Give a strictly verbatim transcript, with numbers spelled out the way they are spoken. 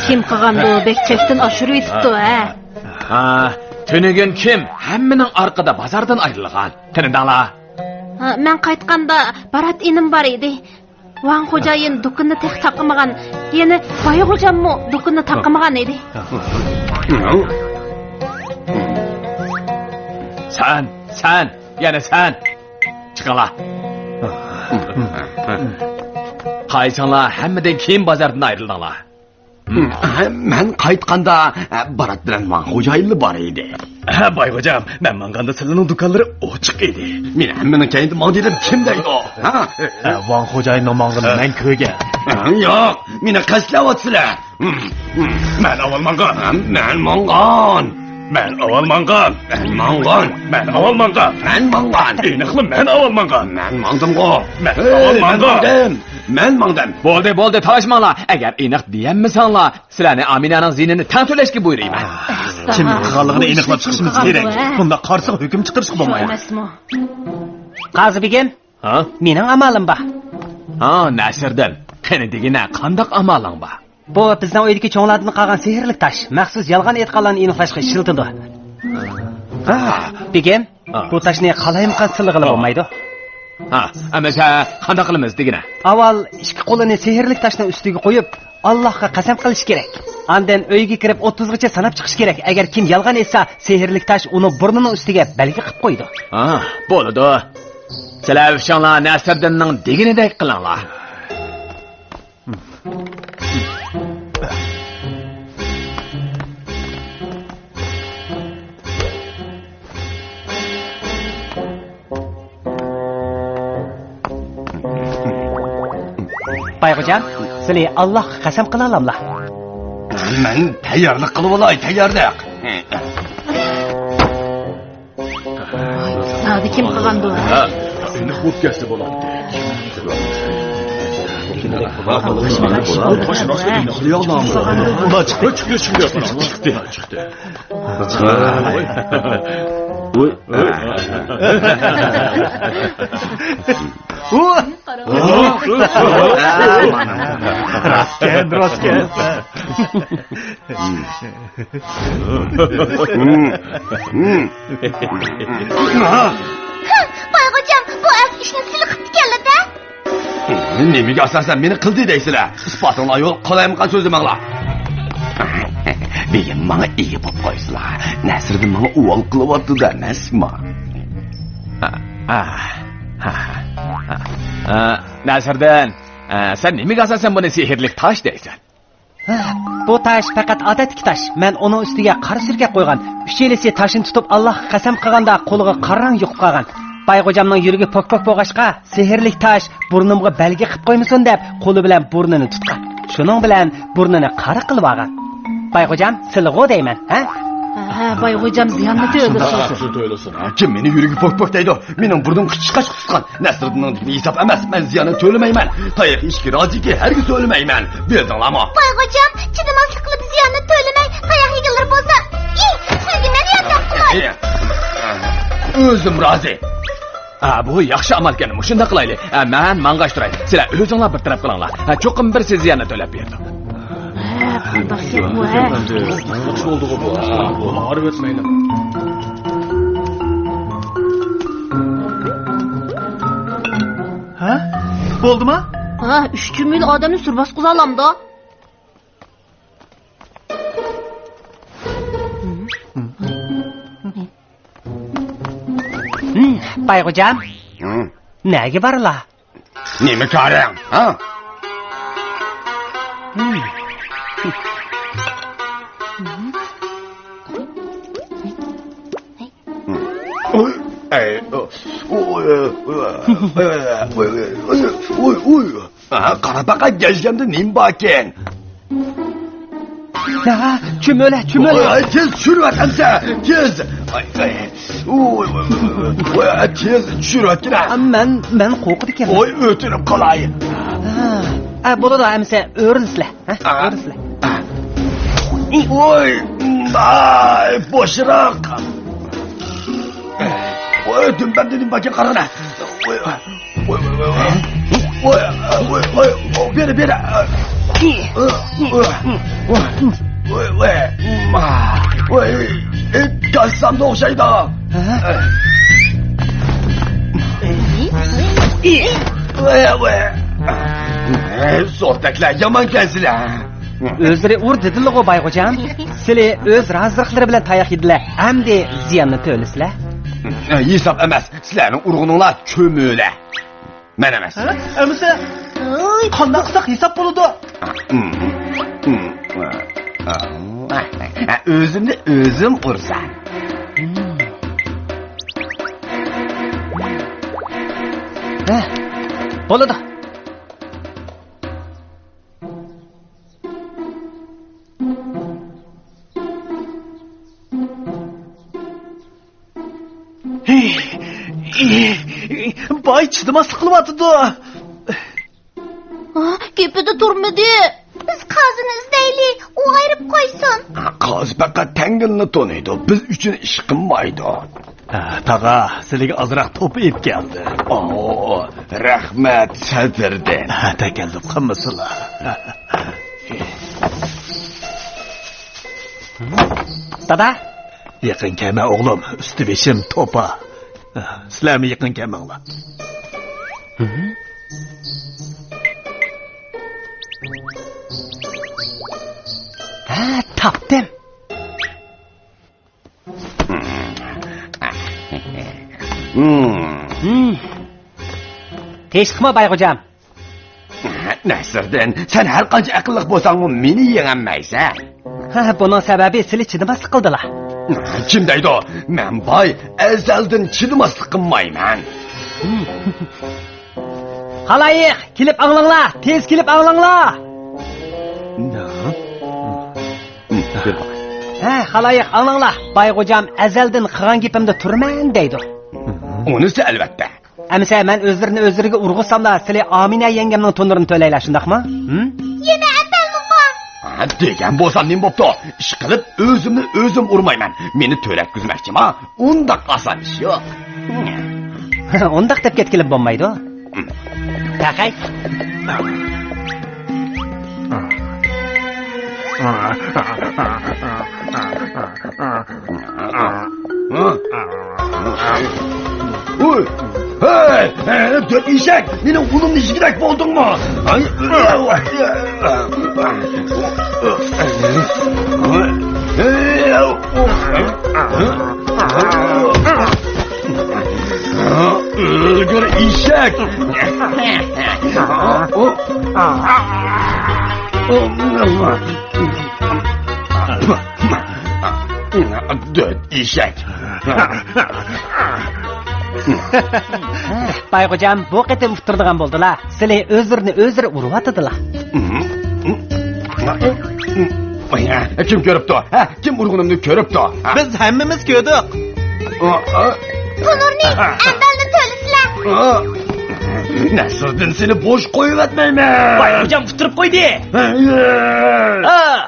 كىم قىلغاندۇ؟ بەك چەكتىن ئاشۇرۇۋېتىپتۇ، ھە؟ ھا، تۈنۈگۈن كىم ھەممىنىڭ ئارقىدا بازاردىن ئايرىلغان؟ تىنىدىڭلار؟ ھا، مەن قايتقاندا بارات ئىنىم بار ئىدى. ۋاڭ خوجايىن دۇكىنىنى تېخى تاقىمىغان، يەنە باي خوجاممۇ دۇكىنىنى تاقىمىغان ئىدى. سەن، سەن، يەنە سەن. چىقىڭلار. قايسىڭلار ھەممىدىن كېيىن بازاردىن ئايرىلدىڭلار؟ مەن قايتقاندا، بارات بىلەن ۋاڭ خوجايىنلا بار ئىدى. ھە، باي خوجام، مەن ماڭغاندا سىلەرنىڭ دۇكانلىرى ئوچۇق ئىدى. مېنى ھەممىنىڭ كەينىدە ماڭدى دەپ كىم دەيدۇ؟ ھە؟ ھە، ۋاڭ خوجايىننىڭ ماڭغىنىنى مەن كۆرگەن. ھە، ياق، مېنى قەستلەۋاتىسىلەر. مەن ئاۋۋال ماڭغان. مەن ماڭغان. مەن ئاۋۋال ماڭغان. مەن ماڭغان. مەن ئاۋۋال ماڭغان. مەن ماڭغان. ئېنىقلا مەن ئاۋۋال ماڭغان. مەن ماڭدىمغۇ. مەن ئاۋۋال ماڭغان. مەن ماڭدىم. مەن ماڭدىم. بولدى، بولدى، تالاشماڭلار. ئەگەر ئېنىق دېيەلمىسەڭلار، سىلەرنى ئامىنەنىڭ زىيىنىنى تەڭ تۆلەشكە بۇيرۇيمەن. كىمنىڭ قىلغانلىقىنى ئېنىقلاپ چىقىشىمىز كېرەك. بۇنداق قارىساق ھۆكۈم چىقىرىشقا بولمايدۇ. ئەمەسمۇ؟ قازى بېگىم، ھە؟ مېنىڭ ئامالىم بار. ھا، نەسىردىن، قېنى دېگىنە، قانداق ئامالىڭ بار؟ بۇ بىزنىڭ ئۆيدىكى چوڭلاردىن قالغان سېھىرلىك تاش، مەخسۇس يالغان ئېيتقانلارنى ئېنىقلاشقا ئىشلىتىلىدۇ. ھا. بېگىم، ھا. بۇ تاشنى قالايمىقان سىلىغىلى ھا. بولمايدۇ. ھا، ئەمىسە قانداق قىلىمىز دېگىنە؟ ئاۋۋال ئىككى قولىنى سېھىرلىك تاشنىڭ ئۈستىگە قويۇپ، ئاللاھقا قەسەم قىلىش كېرەك. ئاندىن ئۆيگە كىرىپ ئوتتۇزغىچە ساناپ چىقىش كېرەك. ئەگەر كىم يالغان ئېيتسا، سېھىرلىك تاش ئۇنىڭ بۇرنىنىڭ ئۈستىگە بەلگە قىلىپ قويىدۇ. ھا، بولىدۇ. سىلەر ئۈچۈڭلار نەسىردىننىڭ دېگىنىدەك قىلىڭلار. باي خوجام، سىلى ئاللاھقا قەسەم قىلالاملا؟ مەن تەييارلىق قىلىۋالاي، تەييارلىق. زادى كىم قىلغاندۇ، ھە؟ ھە، ئېنىق بولۇپ كەتسە بولاتتى. راستكەن، راستكەن. باي خوجام، بۇ ئەر ئىشنى سىلى قىپتىكەنلىدە. نېمىگە ئاساسەن مېنى قىلدى دەيسىلەر؟ ئىسپاتىڭلار يوق، قالايمىقان سۆزلىمەڭلار. بېگىم ماڭا ئىگە بولۇپ قويسىلا، نەسىردىن ماڭا ئۇۋال قىلىۋاتىدۇ ئەمەسمۇ؟ نەسىردىن، سەن نېمىگە ئاساسەن بۇنى سېھىرلىك تاش دەيسەن؟ بۇ تاش پەقەت ئادەتتىكى تاش. مەن ئۇنىڭ ئۈستىگە قارا سۈركەپ قويغان. ئۈچەيلىسى تاشنى تۇتۇپ ئاللاھقا قەسەم قىلغاندا قولىغا قارا رەڭ يۇقۇپ قالغان. باي خوجامنىڭ يۈرىكى پوك-پوك بولغاچقا، سېھىرلىك تاش بۇرنۇمغا بەلگە قىپ قويمىسۇن دەپ قولى بىلەن بۇرنىنى تۇتقان. شۇنىڭ بىلەن بۇرنىنى قارا قىلىۋالغان. باي خوجام، سىلىغۇ دەيمەن، ھە؟ ھە، باي خوجام زىياننى تۆلىسۇن. كىم مېنى يۈرىكى پوك-پوك دەيدۇ؟ مېنىڭ بۇرنۇم قىچىشقاچقا تۇتقان. نەسرىدىننىڭ دېگىنى ھېساب ئەمەس، مەن زىياننى تۆلىمەيمەن. تاياق يېيىشكە رازىكى، ھەرگىز تۆلىمەيمەن. بىلدىڭلارمۇ؟ باي خوجام، چىدىماسلىق قىلىپ زىياننى تۆلىمەي، تاياق يېگەنلەر بولسا، ئى، سىلىگە مەن ياردەم قىلاي. ئۆزۈم رازى. ھە، بۇ ياخشى ئامالكەن، مۇشۇنداق قىلايلى. ھە، مەن ماڭغاچ تۇراي. سىلەر ئۆزۈڭلار بىر تەرەپ قىلىڭلار. ھە، چوقۇم بىرسى زىياننى تۆلەپ بېرىدۇ. ھە، قانداق گەپ بۇ، ھە؟ ھە؟ بولدىما؟ ھە، ئۈچ چۈمۈلە ئادەمنى سۈر باسقۇزالامدۇ؟ باي خوجام، نەگە بارىلا؟ نېمە كارىڭ، ھە؟ ئۇي، ئەي، ئۇي، ئۇي. ھە، قارا پەقەت گەجگەمدە نېمە باركەن؟ ھە، چۈمۈلە، چۈمۈلە. ئاي، تېز چۈشۈرۈۋەت ئەمسە، تېز. ئاي، ئاي. ئۇي، ئۇي، ئۇي، ئۇي. ئاي، تېز چۈشۈرۈۋەتكىنە. مەن، مەن قورقىدىكەن. ئوي، ئۆتۈنۈپ قالاي. ھە، بولىدۇ ئەمسە، ئۆرۈلسىلە. ھە، ئۆرۈلسىلە. ئوي، ئاي، بوشراق. ئوي، دۈمبەم دېدىم، باكىم قارىغىنا. ئوي، ئوي، ئوي، ئوي. ئوي، ئوي، ئوي، ئوي، بېرە، بېرە. ۋاي، ۋاي، ۋاي، ۋاي، كاسسامدا ئوخشايدۇ. ۋاي، ۋاي. سولتەكلەر يامان كەنسىلەر. ئۆزلىرى ئۇر دېدىلىغۇ، بايغوجام. سىلى ئۆز رازىلىقلىرى بىلەن تاياق يېدىلە. ئەمدى زىياننى تۆلىسىلە. ھېساب ئەمەس، سىلەرنىڭ ئۇرغىنىڭلار چۆمۈلە. مەن ئەمەس. ھە؟ ئەمىسە، قانداق قىلساق ھېساب بولىدۇ؟ ئۆزۈمنى ئۆزۈم ئۇرسام. ھە، بولىدۇ. باي چىدىماسلىق قىلىۋاتىدۇ. ئا، گېپىدە تۇرمىدى. بىز قازىنى ئىزدەيلى، ئۇ ئايرىپ قويسۇن. قازى پەقەت تەڭگىلنى تونۇيدۇ، بىز ئۈچۈن ئىش قىلمايدۇ. ھە، تاغا، سىلىگە ئازراق توپا ئېلىپ كەلدىم. ئو، رەھمەت، سەدىردىن. ھە، تەكەللۇپ قىلمىسىلا. دادا. يېقىن كەلمە ئوغلۇم، ئۈستى بېشىم توپا. سىلەرمۇ يېقىن كەلمەڭلار. ھە، تاپتىم. تىنچلىقما، بايغوجام؟ نەسىردىن، سەن ھەر قانچە ئەقىللىق بولساڭمۇ مېنى يېڭەلمەيسەن. ھە، بۇنىڭ سەۋەبى سىلى چىدىماسلىق قىلدىلا. كىم دەيدۇ؟ مەن باي، ئەزەلدىن چىدىماسلىق قىلمايمەن. خالايىق، كېلىپ ئاڭلاڭلار، تېز كېلىپ ئاڭلاڭلار. ھە، خالايىق، ئاڭلاڭلار. بايغوجام ئەزەلدىن قىلغان گېپىمدە تۇرىمەن دەيدۇ. ئۇنىسى ئەلۋەتتە. ئەمىسە مەن ئۆزلىرىنى ئۆزلىرىگە ئۇرغۇزساملا، سىلى ئامىنە يەڭگەمنىڭ تونۇرىنى تۆلەيلا، شۇنداقمۇ؟ ھىم؟ يەنە ئەپەلمىقا؟ ھە، دېگەن بولسام نېمە بوپتۇ؟ ئىشقىلىپ ئۆزۈمنى ئۆزۈم ئۇرمايمەن. مېنى تۆلەتكۈزمەكچىما؟ ئۇنداق ئاسان ئىش يوق. ئۇنداق دەپ كەتكىلى بولمايدۇ. تاقاي. ۋوي! ھەي، دۆت ئېشەك، مېنىڭ ئۇنۇمنى يېگۈدەك بولدۇڭمۇ؟ ھەي، ئۆلگۈر ئېشەك! دۆت ئېشەك! بايغوجام بۇ قېتىم ئۇتتۇرىدىغان بولدىلا. سىلى ئۆزلىرىنى ئۆزلىرى ئۇرۇۋاتىدىلا. كىم كۆرۈپتۇ؟ ھە؟ كىم ئۇرغىنىمنى كۆرۈپتۇ؟ ھە؟ بىز ھەممىمىز كۆردۇق. تونۇرنى، ئەمبەلنى تۆلىسىلە. نەسىردىن، سېنى بوش قويۇۋەتمەيمەن. بايغوجام ئۇتتۇرۇپ قويدى. ھە.